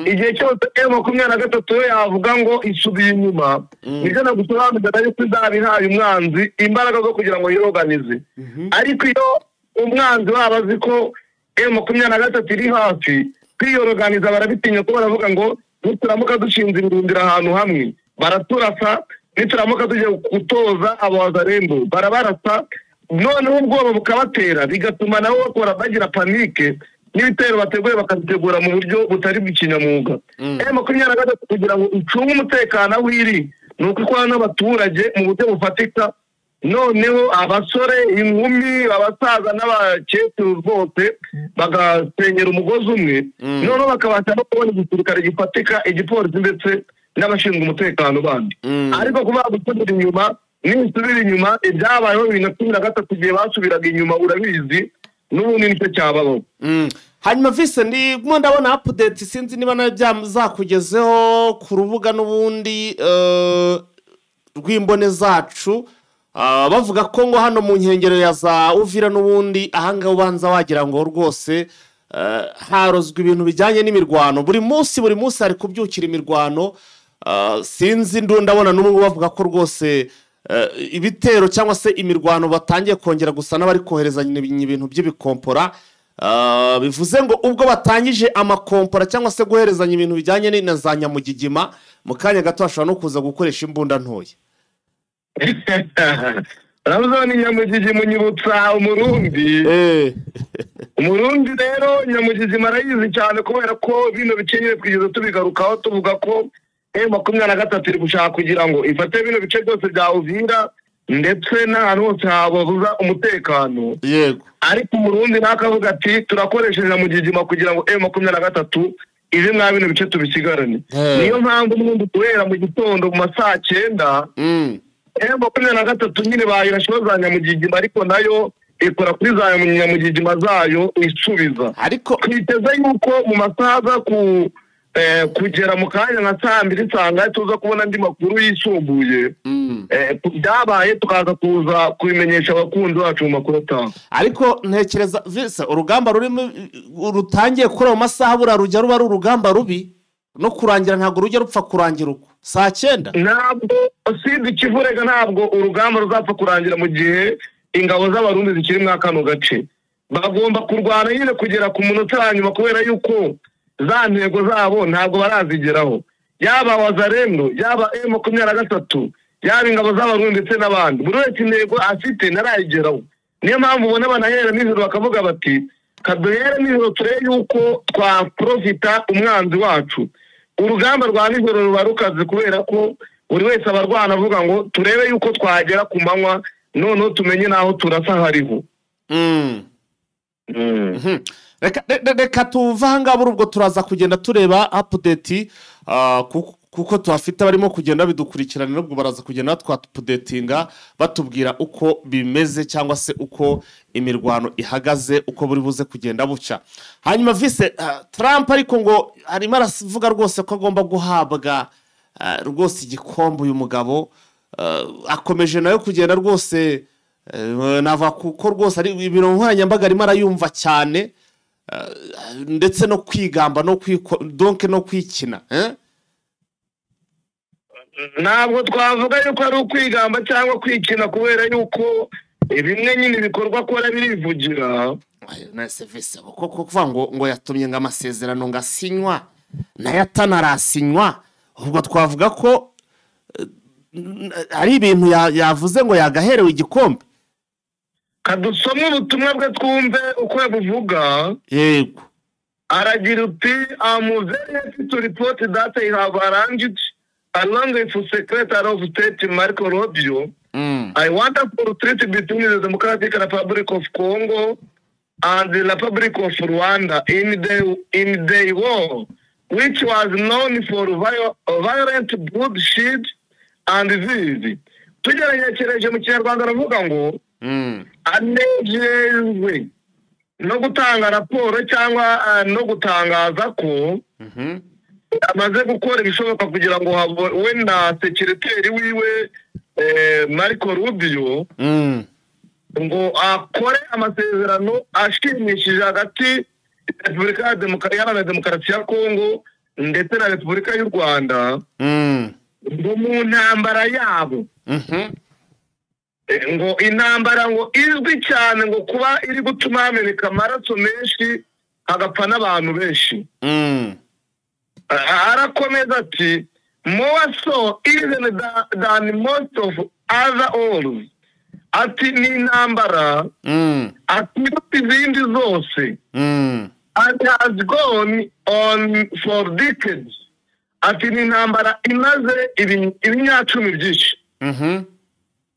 Igihe cyose M23 yavuga ngo isubiye inyuma, nibyo nagusobanurira yuko izaba ihaye umwanzi imbaraga zo kugira ngo yiroganize. Ariko iyo umwanzi waba azi ko M23 iri hafi kwiyoroganiza, barabitinya ko baravuga ngo nituramuka dushinze ibirindiro ahantu hamwe baraturasa, nituramuka tugiye gutoza abazarendo barabarasa, noneho ubwoba bukabatera bigatuma nabo bakora bagira panike, n'ibitero bateguye bakabitegura mu buryo butari bw'ikinyamwuga. M23 kugira ngo icunge umutekano aho iri ni uko ikorana n'abaturage mu buryo bufatika, noneho abasore, inkumi, abasaza n'abakecuru bose bagasenyera umugozi umwe, noneho bakabasha no kubona igisirikare gifatika, igipolisi ndetse n'abashinzwe umutekano bandi. Ariko kuba gusubira inyuma, nisubira inyuma ibyabayeho 2013 igihe basubiraga inyuma urabizi, n'ubundi nicyo cyababaho. Hanyuma Vincent, ndimo ndabona update, sinzi niba nayo byazakugezeho ku rubuga n'ubundi rw'imbone zacu, bavuga ko ngo hano mu nkengero ya za Uvira n'ubundi ahangaha ubanza wagira ngo rwose harozwe ibintu bijyanye n'imirwano. Buri munsi hari kubyukira imirwano. Sinzi ndabona n'ubu bavuga ko rwose ibitero cyangwa se imirwano batangiye kongera gusa n'abari koherezanya ibintu by'ibikompora. Bivuze ngo ubwo batangije amakompora cyangwa se guherezanya ibintu bijyanye na za nyamugigima, mu kanya gato bashobora no kuza gukoresha imbunda ntoya. Uravuze ni nyamugigima unyibutsa Umurundi. Umurundi rero nyamugigima arayizi cyane, kubera ko bino bice nyine twigeze tubigarukaho tuvuga ko M23 iri gushaka kugira ngo ifate bino bice byose bya Uvira ndetse n'ahantu hose hababuza umutekano. Yego. Ariko Umurundi nakavuga ati turakoresheje nyamugigima kugira ngo M23 ibe mwa bino bice tubisigarane. Niyo mpamvu n'ubundi guhera mu gitondo mu masaha 9 M23 nyine bayirashe za nyamugigima, ariko nayo ikora kuri za nyamugigima zayo isubiza. Ariko twiteze yuko mu masaha ku kugera mu kanya nka saa 2 nsanga tuza kubona andi makuru yisumbuye byabaye, tukaza kuza kubimenyesha abakunzi bacu mu makuru ataha. Ariko ntekereza Vincent, urugamba rurimo rutangiye kuri ayo masaha bura rujya ruba ari urugamba rubi No kurangira ntabwo rujya rupfa kurangira uko saa 9. Ntabwo usibye ikivurega, ntabwo urugamba ruzapfa kurangira mu gihe ingabo z'Abarundi zikiri muri kano gace. Bagomba kurwana nyine kugera ku munota wa nyuma, kubera yuko za ntego zabo ntabwo barazigeraho. Yaba Wazalendo, yaba M23, yaba ingabo z'Abarundi ndetse n'abandi, buri wese intego afite ntarayigeraho. Niyo mpamvu ubona banahera nijoro bakavuga bati kaduhere nijoro turebe yuko twaprofita umwanzi wacu. Urugamba rwa nijoro ruba rukaze kubera ko buri wese aba arwana avuga ngo turebe yuko twagera ku manywa, noneho tumenye n'aho turasa hariho. Reka tuva ahangaha, ubwo turaza kugenda tureba update, kuko tuhafite barimo kugenda bidukurikirana, ubwo baraza kugenda twapdatinga batubwira uko bimeze cyangwa se uko imirwano ihagaze, uko buri buze kugenda buca. Hanyuma vise Trump ariko ngo arimo aravuga rwose ko agomba guhabwa rwose igikombe uyu mugabo, akomeje nayo kugenda rwose nava kuko rwose ari ibintu nkoranyambaga arimo arayumva cyane, ndetse no kwigamba no donc no kwikina. Ntabwo twavuga yuko ari ukwigamba cyangwa kwikina, kubera yuko bimwe nyine ibikorwa akora birivugira. Koko kuvuga ngo yatumye ngo amasezerano ngasinywa nayo atanarasinywa, ubwo twavuga ko ari ibintu yavuze ngo yagaherewe igikombe. Kadusome ubutumwa bwe twumve uko yabuvuga. Yego. Aragira uti I'm very happy to report that I have arranged along with Secretary of State Marco Rubio I want a full treaty between the Democratic Republic of Congo and the Republic of Rwanda in the war, which was known for violent bloodshed and disease. Tugerekereje mu Kinyarwanda aravuga ngo anejejwe no gutanga raporo cyangwa no gutangaza ko amaze gukora ibishoboka kugira ngo we na sekireteri wiwe Marco Rubio ngo akore amasezerano ashimishije hagati Repubulika Iharanira Demokarasi ya Kongo ndetse na Repubulika y'u Rwanda ngo mu ntambara yabo, ngo intambara ngo izwi cyane ngo kuba iri gutuma hameneka amaraso menshi hagapfa n'abantu benshi. Arakomeza ati more so even than most of other wars. Ati ni intambara ati izindi zose and has gone on for decades. Ati ni intambara imaze ibinyacumi byinshi.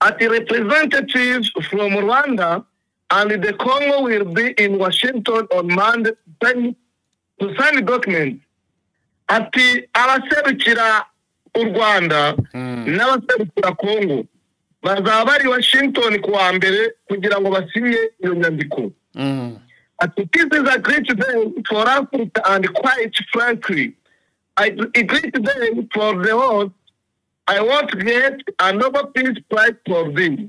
Ati representatives from Rwanda and the Congo will be in Washington on Monday to sign document. Ati abaserukira u Rwanda n'abaserukira Congo bazaba bari Washington kuwa mbere kugira ngo basinye iyo nyandiko. Ati this is a great day for Africa and quite frankly a great day for the world. I want to get a Nobel Peace Prize for this.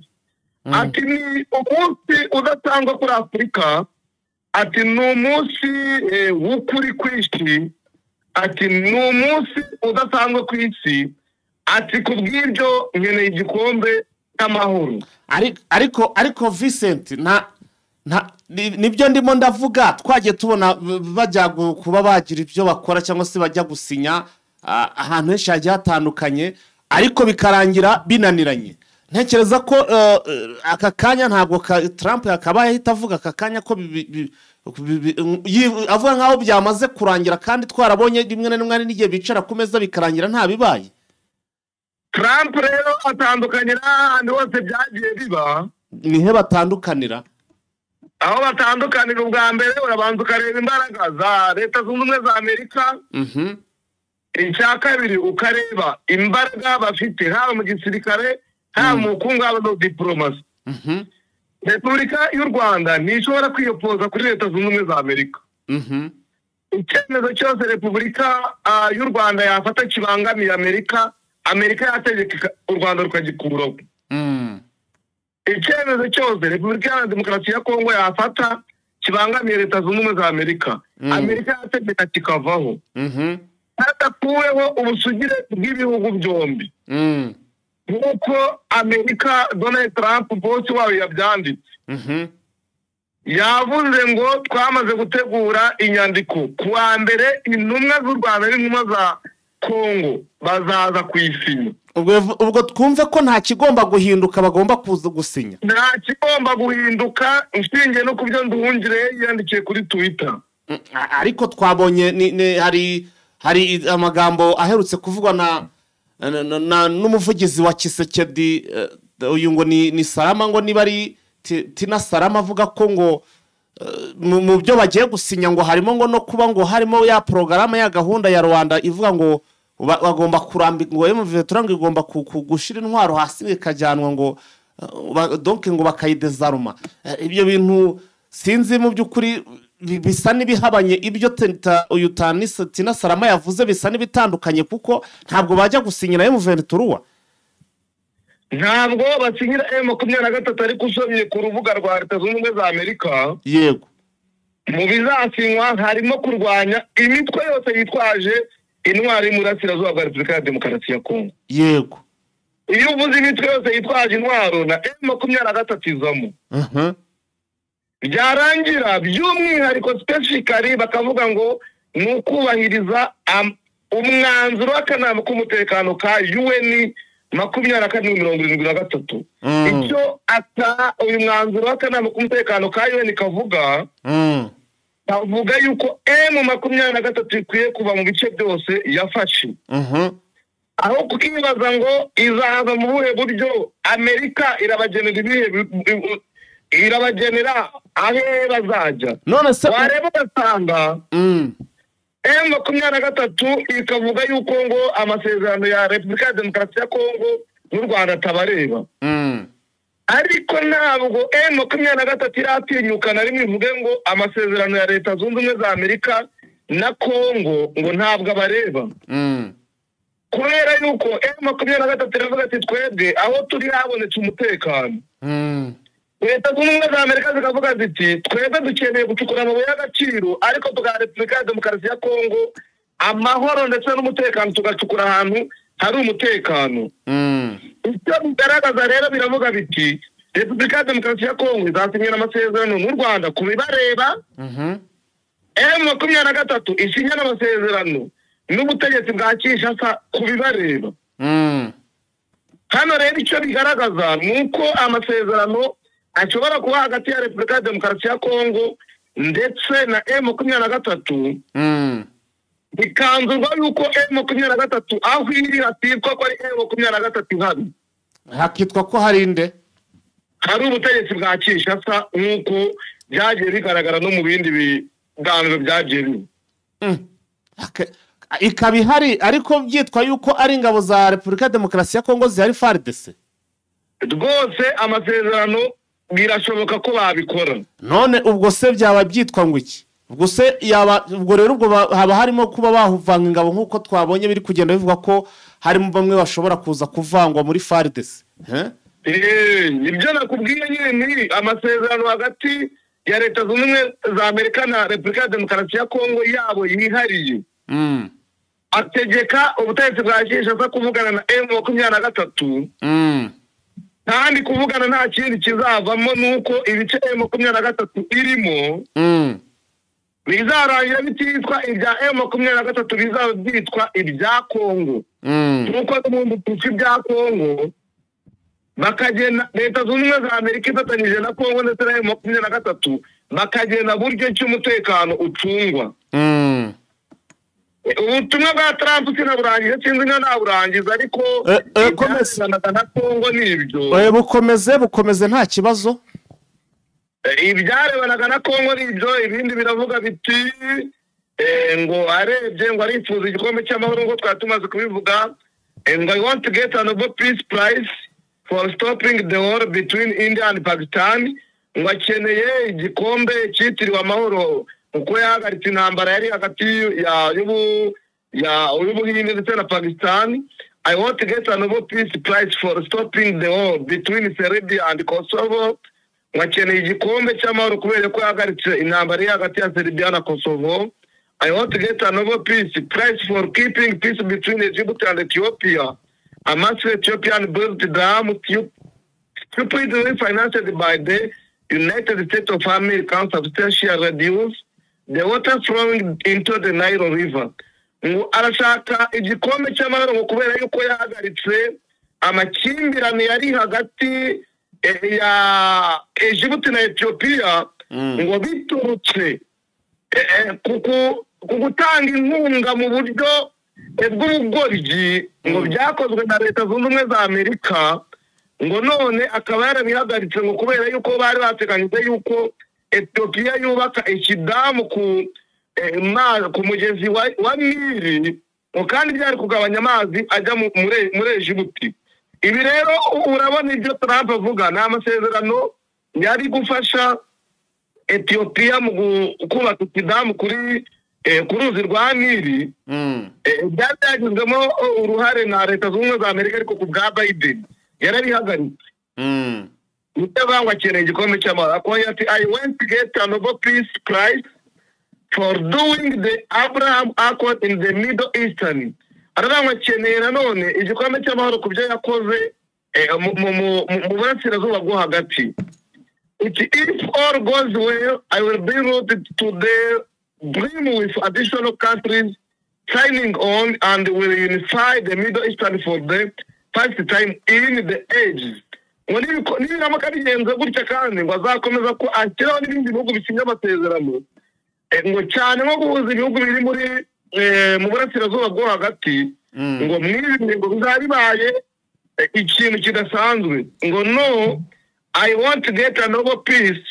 Ati ni umunsi udatangwa kuri Afrika, ati ni umunsi w'ukuri kw'isi, ati ni umunsi udatangwa ku isi, ati kubw'ibyo nkeneye igikombe cy'amahoro. Ariko Vincent nta nibyo ndimo ndavuga, twagiye tubona bajya kuba bagira ibyo bakora cyangwa se bajya gusinya ahantu henshi hagiye hatandukanye, ariko bikarangira binaniranye. Ntekereza ko aka kanya ntabwo Trump yakabaye ahita avuga aka kanya ko avuga nkaho byamaze kurangira, kandi twarabonye rimwe na rimwe n'igihe bicara ku meza bikarangira nta bibaye. Trump rero atandukanye n'ahandi hose byagiye biba. Nihe batandukanira? Aho batandukanira ubwa mbere urabanza ukareba imbaraga za Leta Zunze Ubumwe za Amerika. Icya kabiri ukareba imbaraga bafite haba mu gisirikare, haba mu bukungu, haba no diplomasi. Repubulika y'u Rwanda ntishobora kwiyopoza kuri Leta Zunze Ubumwe za Amerika. Icyemezo cyose Repubulika y'u Rwanda yafata kibangamiye Amerika, Amerika yategeka u Rwanda rukagikuraho. Icyemezo cyose Repubulika Iharanira Demokarasi ya Kongo yafata kibangamiye Leta Zunze Ubumwe za Amerika, Amerika yategeka kikavaho. Hadakuweho ubusugire bw'ibihugu byombi, nk'uko Amerika, Donald Trump, boss wayo, yabyanditse. Yavuze ngo twamaze gutegura inyandiko, ku wa mbere intumwa z'u Rwanda n'intumwa za Kongo bazaza kuyisinya. Ubwo twumve ko nta kigomba guhinduka, bagomba kuza gusinya. Nta kigomba guhinduka, nshingiye no ku byo Nduhungire yandikiye kuri Twitter. Ariko twabonye hari amagambo aherutse kuvugwa na n'umuvugizi wa Tshisekedi, uyu ngo ni Salama, ngo niba ari Tina Salama, avuga ko ngo mu byo bagiye gusinya ngo harimo ngo no kuba ngo harimo ya porogaramu ya gahunda ya Rwanda ivuga ngo bagomba kurambika, ngo M23 ngo igomba gushira intwaro hasi ikajyanwa, ngo donc ngo bakayidezaruma. Ibyo bintu sinzi mu by'ukuri, bisa n'ibihabanye. Ibyo uyu Tina Salama yavuze bisa n'ibitandukanye, kuko ntabwo bajya gusinyira M23. Ntabwo basinyira M23, ariko usomye ku rubuga rwa Leta Zunze Ubumwe za Amerika, mu bizasinywa harimo kurwanya imitwe yose yitwaje intwaro y'Umurasirazuba bwa Repubulika ya Demokarasi ya Kongo. Iyo uvuze imitwe yose yitwaje intwaro, na M23 izamo. Byarangira by'umwihariko, specifically, bakavuga ngo ni ukubahiriza umwanzuro w'akanama k'umutekano ka UN 2473. Icyo ata uyu mwanzuro w'akanama k'umutekano ka UN kavuga, kavuga yuko M23 ikwiye kuva mu bice byose yafashe. Aho kukibaza ngo izaza mu buhe buryo, Amerika irabagenera ibihe, irabagenera ahe bazajya. None se Wareba ugasanga M23 ikavuga yuko ngo amasezerano ya Repubulika ya Demokarasi ya Kongo n'u Rwanda atabareba, ariko ntabwo M23 iratinyuka na rimwe ivuge ngo amasezerano ya Leta Zunze Ubumwe za Amerika na Kongo ngo ntabwo abareba, kubera yuko M23 iravuga ati twebwe aho turi habonetse umutekano. Leta Zunze Ubumwe za Amerika zikavuga ziti twebwe dukeneye gucukura amabuye y'agaciro, ariko tugaha Repubulika ya Demokarasi ya Kongo amahoro ndetse n'umutekano, tugacukura ahantu hari umutekano. Icyo bigaragaza rero, biravuga biti Repubulika ya Demokarasi ya Kongo izasinyira amasezerano n'u Rwanda ku bibareba, M23 isinyana amasezerano n'ubutegetsi bwa Kinshasa ku bibareba. Hano rero icyo bigaragaza ni uko amasezerano ashobora kuba hagati ya Repubulika ya Demokarasi ya Kongo ndetse na M23, bikanzurwa yuko M23 aho iri hatitwa ko ari M23 ihari, Hakitwa ko hari inde? Hari ubutegetsi bwa Kinshasa, nk'uko byagiye bigaragara no mu bindi biganiro byagiye biba. Ikaba ihari, ariko byitwa yuko ari ingabo za Repubulika ya Demokarasi ya Kongo zihari, FARDC. Rwose amasezerano birashoboka ko babikora. None ubwo se byaba byitwa ngo iki? Ubwo se yaba ubwo rero ubwo haba harimo kuba bahuvanga ingabo, nk'uko twabonye biri kugenda bivuga ko harimo bamwe bashobora kuza kuvangwa muri FARDC? Ibyo nakubwiye nyine ni amasezerano hagati ya Leta Zunze Ubumwe za Amerika na Repubulika ya Demokarasi ya Kongo yabo yihariye, ategeka ubutegetsi bwa Kinshasa kuvugana na M23, kandi kuvugana nta kindi kizavamo nuko ibice M23 irimo bizarangira bititwa ibya M23, bizaba byitwa ibya Kongo, nk'uko n'ubundi tuzi ibya Kongo. Bakagena, Leta Zunze Ubumwe za Amerika ifatanyije na Kongo ndetse na M23 bakagena buryo ki umutekano ucungwa. Ubutumwa bwa Trump sinaburangije, sinzi niba naburangiza, ariko Komeza. ibyarebanaga na Kongo ni ibyo. Bukomeze, bukomeze, nta kibazo. Ibyarebanaga na Kongo ni ibyo. Ibindi biravuga biti ngo arebye ngo arifuza igikombe cy'amahoro, ngo twari tumaze kubivuga, ngo "I want to get a Nobel Peace Prize for stopping the war between India and Pakistan." Ngo akeneye igikombe cyitiriwe amahoro uko yahagaritse intambara yari hagati ya y'ubu ya y'Ubuhinde ndetse na Pakistan. "I want to get a Nobel Peace Prize for stopping the war between Serbia and Kosovo." Ngo akeneye igikombe cy'amahoro kubera ko yahagaritse intambara iri hagati ya Serbia na Kosovo. I want to get a Nobel Peace Prize for keeping peace between Egypt and Ethiopia. A massive Ethiopian built dam stupidly financed by the United States of America substantially reduce the water flowing into the Nile River. Ngo arashaka igikombe cy'amahoro ngo kubera yuko yahagaritse amakimbirane yari hagati ya Egypt na Ethiopia, ngo biturutse ku gutanga inkunga mu buryo bw'ubugoryi ngo byakozwe na Leta Zunze Ubumwe za Amerika, ngo none akaba yarabihagaritse ngo kubera yuko bari bateganyije yuko Ethiopia yubaka ikidamu ku mugezi wa Nili, ngo kandi byari kugabanya amazi ajya muri Egiputi. Ibi rero urabona ibyo Trump avuga ni amasezerano yari gufasha Ethiopia mu kubaka ikidamu ku ruzi rwa Nili, byari byagizwemo uruhare na Leta Zunze Ubumwe za Amerika, ariko ku bwa Biden yarabihagaritse. Nicyo avuga ngo akeneye igikombe cy'amahoro. Akongera ati: "I want to get a Nobel Peace Prize for doing the Abraham Accord in the Middle Eastern." Aravuga ngo akeneye nanone igikombe cy'amahoro ku byo yakoze mu burasirazuba bwo hagati. Iti: "If all goes well, I will be routed to the dream with additional countries signing on and will unify the Middle Eastern for the first time in the ages." Ngo nibiramuka bigenze gutya kandi ngo azakomeza ko ashyiraho n'ibindi bihugu bisinya amasezerano, ngo cyane nko guhuza ibihugu biri muri mu burasirazuba bwo hagati, ngo mw'ibi ngo bizaba bibaye ikintu kidasanzwe. Ngo: "No, I want to get a Nobel Peace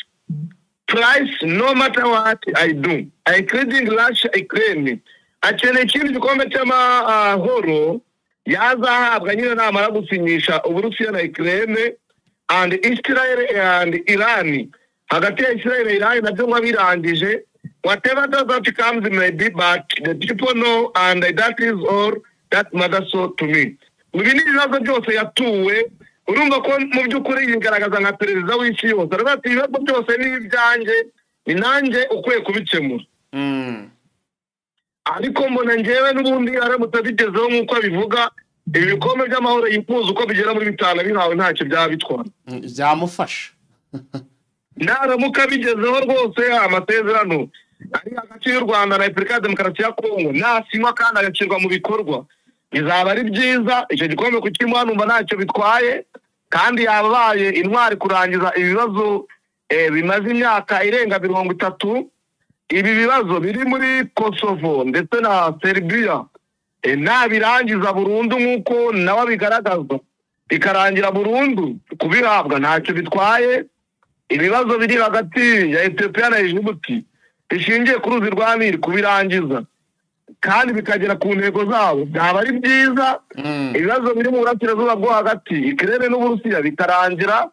Prize no matter what I do, including Russia, Ukraine." Akeneye ikindi gikombe cy'amahoro yazahabwa nyine namara gusinyisha Uburusiya na Ukraine and Israel and Iran. Hagati ya Israel na Iran nabyo ngo birangije. "Whatever does that comes may be, but the people know and that is all that matters so to me." Ibi ni ibibazo byose yatuwe. Urumva ko mu by'ukuri yigaragaza nka perezida w'isi yose. Aravuga ati: "Ibibazo byose ni ibyanjye, ni nanjye ukwiye kubikemura." Ariko mbona njyewe n'ubundi aramutse abigezeho nk'uko abivuga, ibi bikombe by'amahoro yifuza uko bigera muri bitanu bihawe ntacyo byaba bitwara. Byamufasha. Naramuka abigezeho rwose, amasezerano ari hagati y'u Rwanda na Repubulika ya Demokarasi ya Kongo nasinywa kandi agashyirwa mu bikorwa, bizaba ari byiza. Icyo gikombe kukimuha numva ntacyo bitwaye, kandi yabaye intwari kurangiza ibibazo bimaze imyaka irenga 30. Ibi bibazo biri muri Kosovo ndetse na Serbia, nabirangiza burundu nk'uko nawe abigaragaza, bikarangira burundu, kubihabwa ntacyo bitwaye. Ibibazo biri hagati ya Ethiopia na Djibouti bishingiye ku ruzi rwa Nili, kubirangiza kandi bikagera ku ntego zabo byaba ari byiza. Ibibazo biri mu burasirazuba bwo hagati, Ukraine n'Uburusiya bikarangira,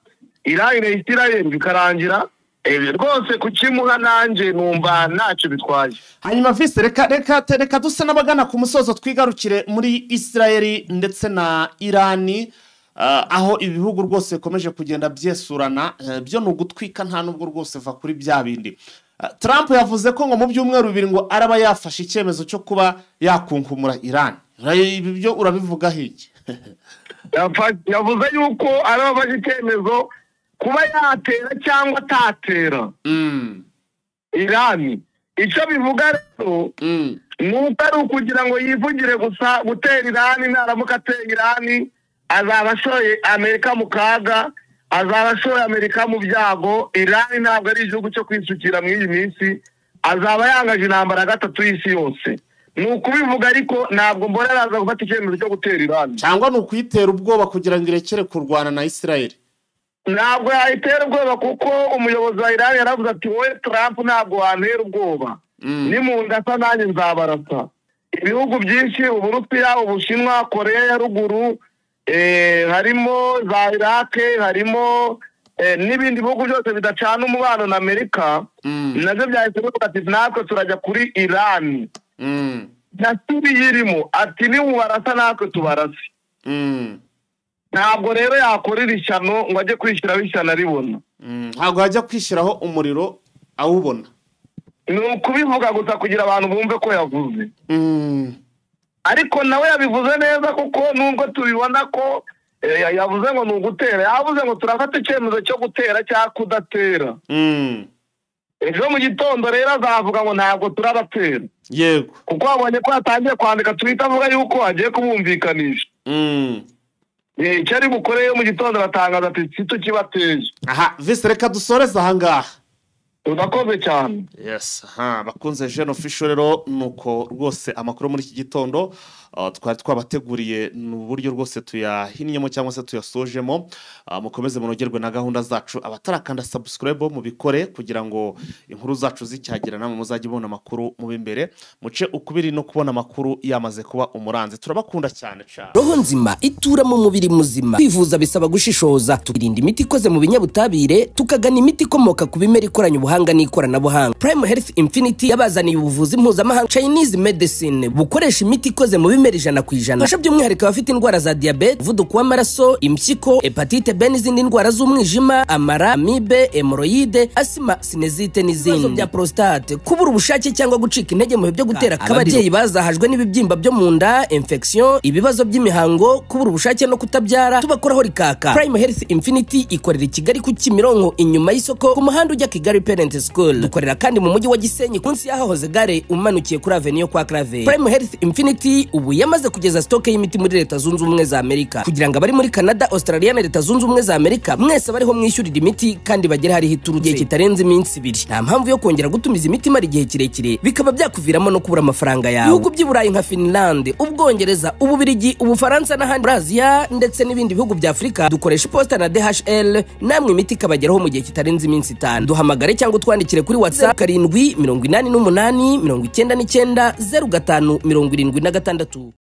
Iran na Israel bikarangira, rwose kukimuha nanjye numva ntacyo bitwaye. Hanyuma vise, reka dusa n'abagana ku musozo, twigarukire muri Israel ndetse na Irani, aho ibihugu rwose bikomeje kugenda byesurana. Byo ni ugutwika, nta nubwo rwose va kuri bya bindi. Trump yavuze ko ngo mu byumweru 2 ngo araba yafashe icyemezo cyo kuba yakunkumura Irani. Ibi byo urabivugaho iki? Yavuze yuko araba afashe icyemezo kuba yatera cyangwa atatera Irani. Icyo bivuga rero ni uko ari ukugira ngo yivugire gusa gutera Irani. Naramuka ateye Irani azaba ashoye Amerika mu kaga, azaba ashoye Amerika mu byago. Irani ntabwo ari igihugu cyo kwisukira muri iyi minsi, azaba yangaje intambara ya gatatu y'isi yose. Ni ukubivuga, ariko ntabwo mbona araza gufata icyemezo cyo gutera Irani. Cyangwa ni ukuyitera ubwoba kugira ngo irekere kurwana na Israel? Ntabwo yayitera ubwoba, kuko umuyobozi wa Irani yaravuze ati: "Wowe Trump ntabwo wantera ubwoba, nimundasa nanjye nzabarasa." Ibihugu byinshi, Uburusiya, Ubushinwa, Koreya ya Ruguru, harimo za Irake, harimo n'ibindi bihugu byose bidacana umubano na Amerika, nabyo byahise bivuga ati: "Natwe turajya kuri Irani na Siriya irimo." Ati: "Nimubarasa natwe tubarase." Ntabwo rero yakorera ishyano ngo ajye kwishyiraho ishyano aribona. Ntabwo yajya kwishyiraho umuriro awubona. Ni ukubivuga gusa kugira abantu bumve ko yavuze. Ariko nawe yabivuze neza, kuko nubwo tubibona ko yavuze ngo ni ugutera, yavuze ngo turafata icyemezo cyo gutera cyangwa kudatera. Ejo mu gitondo rero azavuga ngo ntabwo turabatera. Yego. Kuko abonye ko yatangiye kwandika Twitter avuga yuko agiye kubumvikanisha. Icyo ari bukoreyo mu gitondo aratangaza ati si tukibateye. Aha, visi reka dusoreze aha ngaha. Urakoze cyane. Yes, aha, bakunze Jeune Official rero nuko rwose amakuru muri iki gitondo twari twabateguriye n'uburyo rwose tuyahinnyemo cyangwa se tuyasojemo. Mukomeze munogerwe na gahunda zacu, abatarakanda subscribe mubikore kugira ngo inkuru zacu zicyagera namwe muzajye mubona amakuru mu b'imbere, muce ukubiri no kubona amakuru yamaze kuba umuranzi. Turabakunda cyane cyane. Roho nzima itura mu mubiri muzima. Kwivuza bisaba gushishoza, tukirinda imiti ikoze mu binyabutabire, tukagana imiti ikomoka ku bimera ikoranye ubuhanga n'ikoranabuhanga. Prime Health Infinity yabazaniye ubuvuzi mpuzamahanga Chinese medicine bukoresha imiti ikoze mu bimera 100%. Fasha by'umwihariko abafite indwara za diabete, umuvuduko w'amaraso, impyiko, hepatite B n'izindi ndwara z'umwijima, amara, amibe, hemoroide, asima, sinezite n'izindi. Ibibazo bya prostate, kubura ubushake cyangwa gucika intege mu bihe byo gutera akabariro, ababyeyi bazahajwe n'ibibyimba byo mu nda, infection, ibibazo by'imihango, kubura ubushake no kutabyara, tubakoraho rikaka. Prime Health Infinity ikorera i Kigali ku Kimironko inyuma y'isoko ku muhanda ujya Kigali Parent School. Dukorera kandi mu mujyi wa Gisenyi munsi y'ahahoze gare umanukiye kuri Avenue kwa Clave. Prime Health Infinity ubu yamaze kugeza stock y'imiti muri Leta Zunze Ubumwe za Amerika kugira ngo abari muri Canada, Australia na Leta Zunze Ubumwe za Amerika mwese bariho mwishyurira imiti kandi bagere hariho iturutse igihe kitarenze iminsi 2. Nta mpamvu yo kongera gutumiza imiti mara igihe kirekire bikaba byakuviramo no kubura amafaranga yawe. Ibihugu by'i Burayi nka Finland, Ubwongereza, Ububirigi, Ubufaransa n'ahandi muri Aziya ndetse n'ibindi bihugu bya Afurika dukoresha iposita na DHL, namwe imiti ikabageraho mu gihe kitarenze iminsi 5. Duhamagare cyangwa utwandikire kuri WhatsApp 7 88 99 05 76.